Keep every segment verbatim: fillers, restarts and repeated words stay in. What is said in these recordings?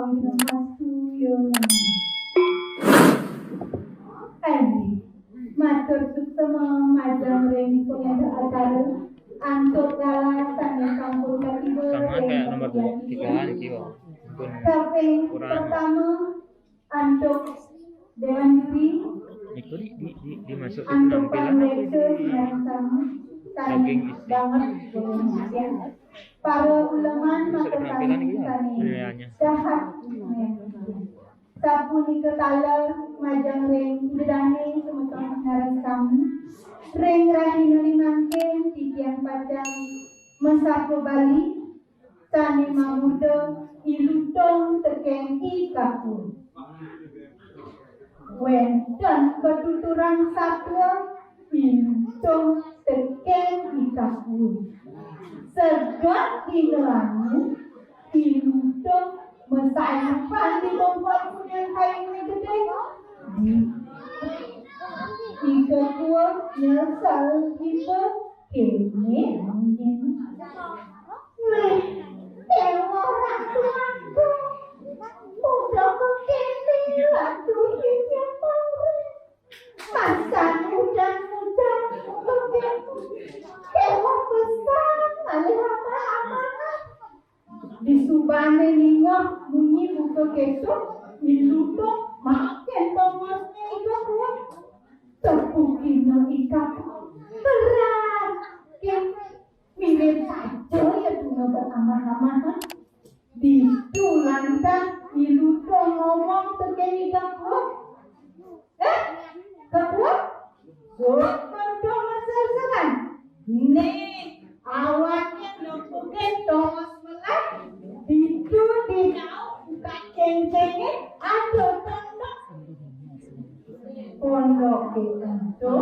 Ayo, matur suksma majeng ring pangénter acara antuk galah sané sampun katiba. Sama ring kayak nomor dua, tiga niki, Pak. Ampun. Kaping pertama, antuk Dewan Juri. Niku di, di, di, dimasuk antuk penampilan apa pangreksa di daging isi? Para uleman makasami sané dahat. Sapunika taler majeng ring Ida dané semeton sareng sami. Ring rahinané mangkin titiang pacang masapa Bali sané mamurda I Lutung tekén I Kakua. Wénten katuturan satua I Lutung tekén I Kakua. Segap dina lanu I Lutung masayupan di bongkol punyan kayuné gedé. I Kakua nyelsa iba kéné munyiné. Méh, déwa ratu agung, mula kéné ratu ing pangréh. Masan udan-udan, mula kéné déwa pesan malih amarah-amarah. Disubané ningeh munyi buka kéto, I Lutung makin tongosné I Kakua. Tepukina I Kakua. Berat. Mirib saja ya tuna beramah-amahan. Ditu lantas I Lutung ngomong tekén I Kakua. "Eh, Kakua, suba dong maserseran. Né, awaké nepukin tongos melah. Ditu di jauh buka céngcéngé ada pondok." Pondoké ento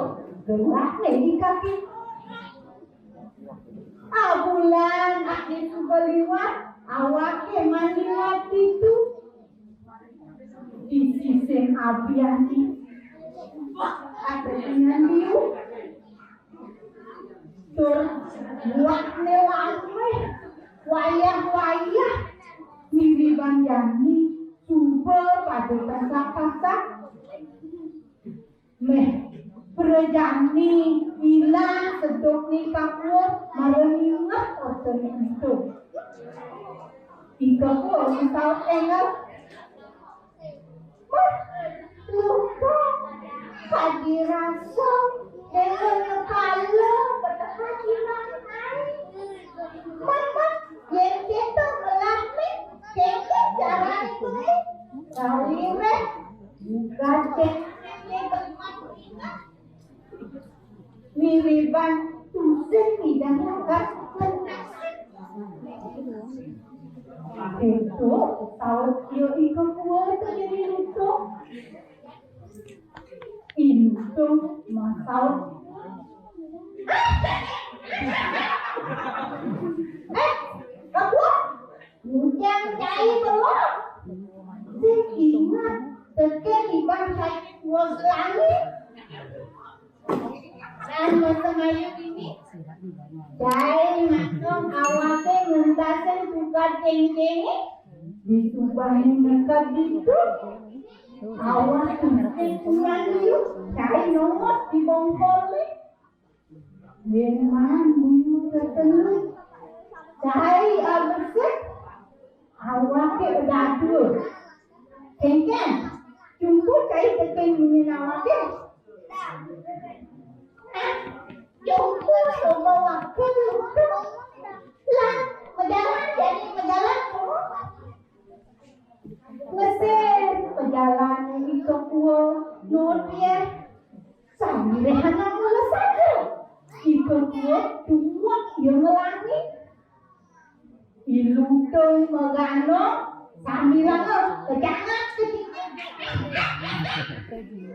gelah né di kaki. Abulan ané suba liwat, awaké man liwat ditu. Di sisin abiané ada pingan liu. Tur buahné lamuh, wayah-wayah miriban jani suba pada kasak-kasak. Méh, prajani ilang sedukné I Kakua mara ningeh ortané ento. I Kakua masaut énggal. "Méh, Lutung, kadi rasa déwa nekala peteka cinang ai. Méh, méh, yén kéto melah, méh, kénkén carané kuwi?" Kaliréh Buka céngcéngé miriban tusing ngidang lakas. Ento saut ya I Kakua tekén I Lutung. I Lutung masaut. "Eh, Kakua, ngujang cai belog. Sing inget, tekén iban cai kuas langit." Nah, masa mayu dini, cai maklum awaké ngentasin tukad céngcéngé, disubané neked ditu. Awak tusing pulang liu, cai nongos di bongkolé. Yén maan buyut ketelu, cai abesik, awaké bedadua. Kénkén, cumpu cai tekén munyin awaké. Ah, cumpu coba wakil Lutung. Lah, majalan jani majalan tuh. Ngesin, pajalané I Kakua, nuut yéh. Samiréhan mula saja. I Kakua tuak ya ngelangi. I Lutung magana, sambilanga kejangat.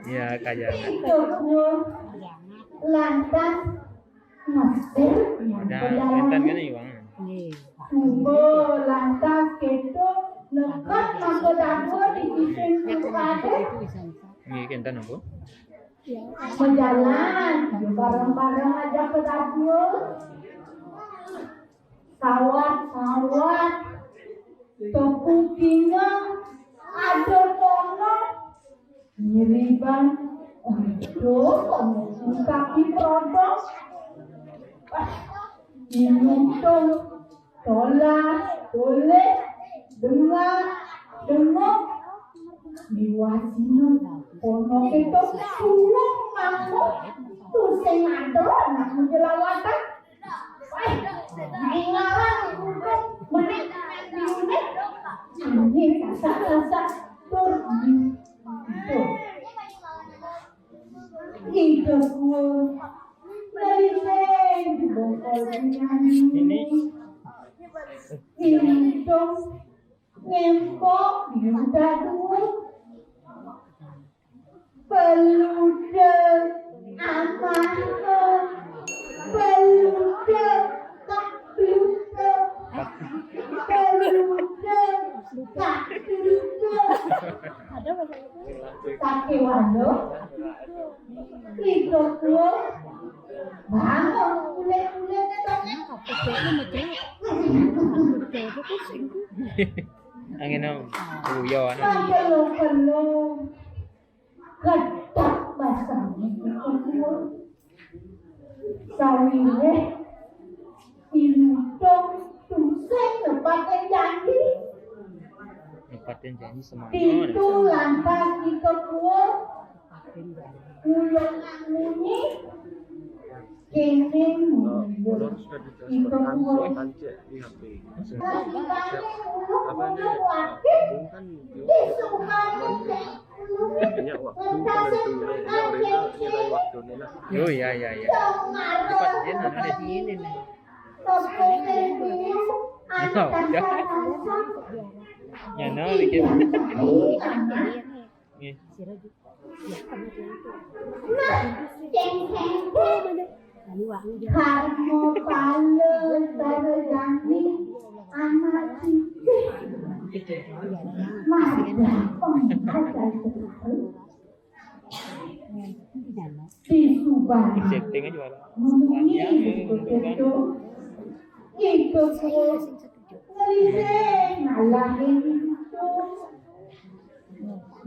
Ya, kajangat. I Kakua lantas Mesir nyang pedalaman. Nggih. Suba lantas kéto neked mangka dadua di sisin tukadé. Nggih, kénten napa? Majalan, bareng-bareng ajak ka dadua. Sawat, sawat. Tepukina ada kono nyeriban. Aduh, kono buka di produk. Inuntung, tolas, toleh, dengar, dengok. Liwasina kono kita suwung mangko. Tusing ada nak jelawatan. Wah, ngalang, menek, menek. Angin sasak-sasak tur. Tuh. Ida kuwe. Dari sing dibongkol penyanyi. Ini. Ini dong. Ngempok yuda duwe. Peluda amah. Peluda tak peluda. Peluda tak peluda. Kaki wano. Itu kuwe. Bangun kulit-kulitnya tadi. Angin dong. Guyon. Kelo-kelo. Gedek basane itu kuwe. Sawiréh Iludong tusing nepatin janji. Nepatin janji semana. Pitu lantas kita kuwe. Ulun munyi. Kene mundur. Kita kuwe. Kasih paling ulun, ulun wakil. Di sumane. Punya waktu menentu, ya, ya, ya, ya. Yo, ya, ya, ya. Cepat, Jin, nanti. Oh, ya. Ya, no, bikin. Nih. Karmo pala sarjani anak cici. Madah penghajar sekali. Di Subang. Acting aja, Bang. Ngomongin betul-betul. Itu tuh ngelisih, ngalahin itu.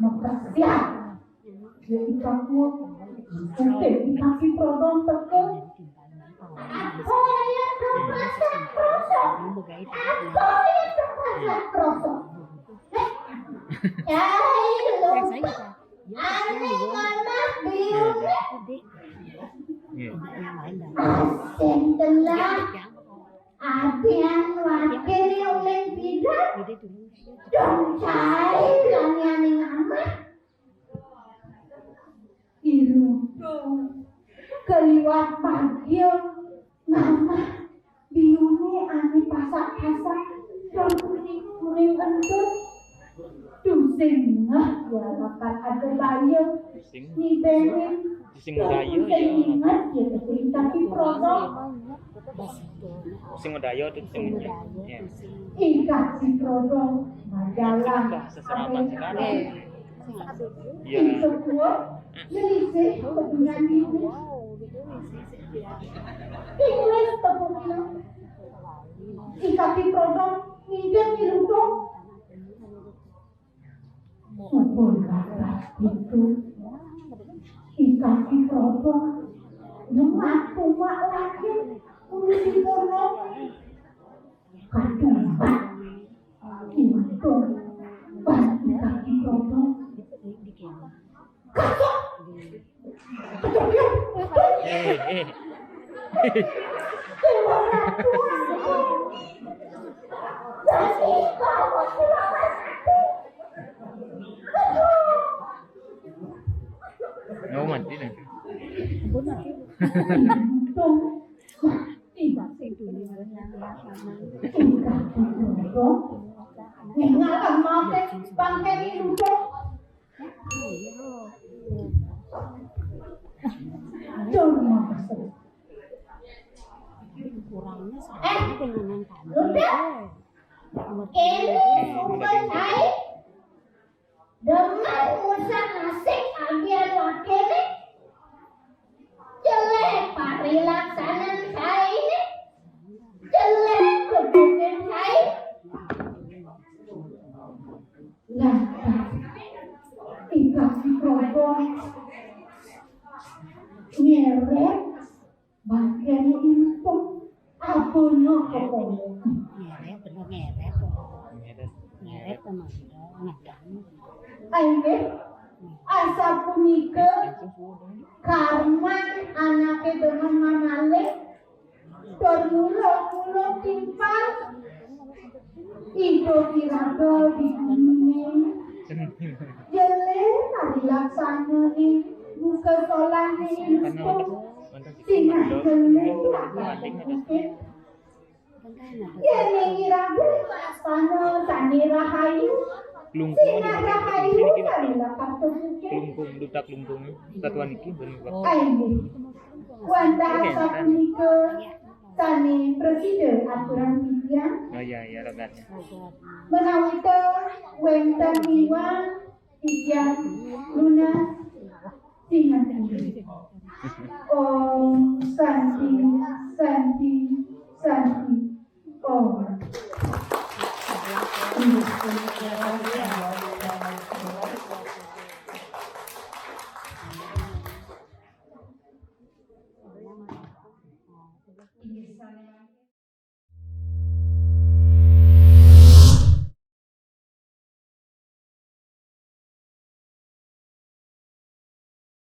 Mempersiap. Ya, kita kuat. Oke, kita si produk teke. Aku ya terpaksa prosok. Aku ya terpaksa prosok. Eh, ya, itu. Ane mama biune. Iya. Asin telah. Atian wakil uling bidan. Dong cai lamiane ngamah. Ilu. Keliwat bahagia ngamah. Biune ane pasak-pasak, tur kuning-kuning entur. Tusing ngeh ya lapat ada baya. Tusing. Ni bengin. Tusing daya, tusing ya. Ingat ya, tusing tapi produk. Tusing daya tuh tusing. Ya. Ikat si produk, majalah. Sudah seserapan sekarang. Iya. Ing sekuat, nyelisih kebunan ini. Ing wis tepukna. Ing kaki produk, nginjek nyeluduk. Subur bakat itu. Ing kaki produk, nyemak tumak lagi. Ulu si produk. Kadung, Pak. Untung, Pak, kaki kotor. Kasok. Eh, eh. Keluar aku. Jadi, kalau aku lawan aku. Nggak mati nih. Untung. Kurangnya sama dengan yang tadi. Udah. Ini super cai. Dengan musang asik agian wakilé. Jelek parilaksanan saéné. Jelek kebumen saé. Nyeret bagian impung. Abono pokoknya. Nyeret, bener nyeret. Nyeret. Nyeret sama ngedang. Ayo, asapunika karman anake demen mamale. Tur mula-mula timpal. Idup iraga di dunia. Yele kari laksanane muka solane ilutung. Sinah yele laksanane bukit. Yene iraga laksana sane rahayu. Sinah rahayu kari lakar bukit. Klungkung, dudak klungkung. Satuan iki ben. Ayo. Wantah sapunika sane prasida aturang titiang. Oh iya, iya, rogatnya. Menawi ta wenten miwah titiang lunas sinten. Om Santi, Santi, Santi. Om.